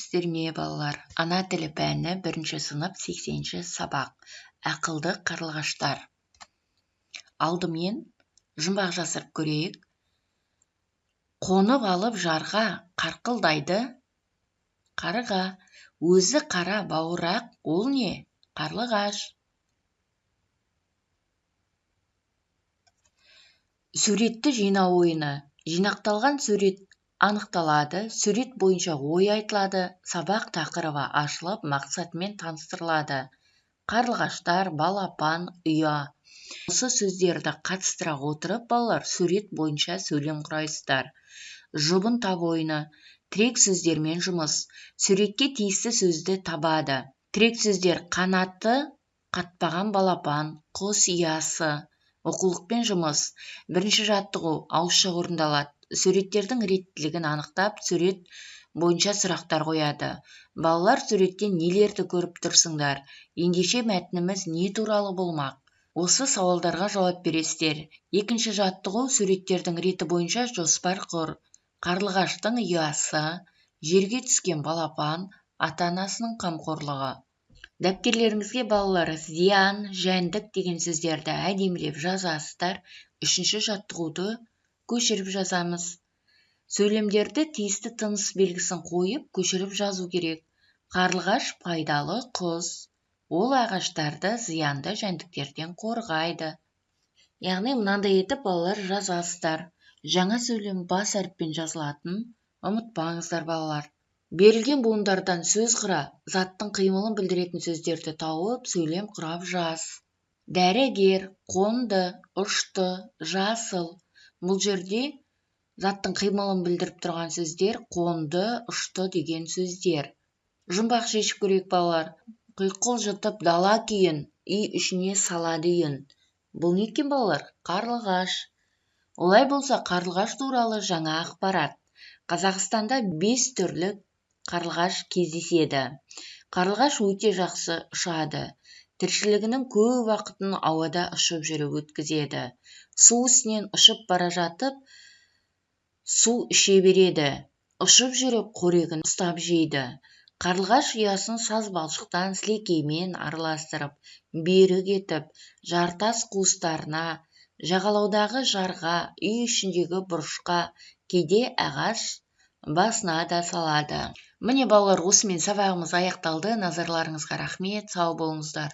Сәлеметсіздер ме, балалар? Ана тілі пәні, бірінші сынып, 80-сабақ. Ақылды қарлығаштар. Алдымен жұмбақ жасырып көрейік. Қонып алып жарға, қарқылдайды қарға. Өзі қара бауырақ, ол не? Қарлығаш. Суретті жинау ойыны. Жинақталған сурет анықталады, сурет бойынша ой айтылады, сабақ тақырыбы ашылып, мақсатымен таныстырылады. Қарлығаштар, балапан, ұя. Осы сөздерді қатыстыра отырып, балалар, сурет бойынша сөйлем құрайсыздар. Жұбын тап ойыны. Тірек сөздермен жұмыс. Суретке тиісті сөзді табады. Тірек сөздер: қанаты қатпаған балапан, құс ұясы. Оқулықпен жұмыс. Бірінші жаттығу ауызша орындалады. Суреттердің реттілігін анықтап, сурет бойынша сұрақтар қояды. Балалар, суреттен нелерді көріп тұрсыңдар? Ендеше мәтініміз не туралы болмақ? Осы сауалдарға жауап бересіздер. Екінші жаттығу: суреттердің реті бойынша жоспар құр. Қарлығаштың ұясы, жерге түскен балапан, ата-анасының қамқорлығы. Дәптерлеріңізге, балалар, зиян, жәндік деген сөздерді әдемілеп жазасыздар. Үшінші жаттығуды көшіріп жазамыз. Сөйлемдерді тиісті тыныс белгісін қойып, көшіріп жазу керек. Қарлығаш пайдалы құс. Ол ағаштарды зиянды жәндіктерден қорғайды. Яғни мынандай етіп, балалар, жазасыздар. Жаңа сөйлем бас әріппен жазылатын ұмытпаңыздар, балалар. Берілген буындардан сөз құра, заттың қимылын білдіретін сөздерді тауып, сөйлем құрап жаз. Дәрігер, қонды, ұшты, жасыл. Бұл жерде заттың қимылын білдіріп тұрған сөздер қонды, ұшты деген сөздер. Жұмбақ шешіп көрейік, балалар. Құйқылжытып дала күйін, үй ішіне салады үйін. Бұл не екен, балалар? Қарлығаш. Олай болса, қарлығаш туралы жаңа ақпарат. Қазақстанда 5 түрлі қарлығаш кездеседі. Қарлығаш өте жақсы ұшады. Тіршілігінің көп уақытын ауада ұшып жүріп өткізеді. Су үстінен ұшып бара жатып, су іше береді. Ұшып жүріп қорегін ұстап жейді. Қарлығаш ұясын саз балшықтан сілекеймен араластырып, берік етіп, жартас қуыстарына, жағалаудағы жарға, үй ішіндегі бұрышқа, кейде ағаш басына да салады. Міне, балалар, осымен сабағымыз аяқталды. Назарларыңызға рахмет. Сау болыңыздар.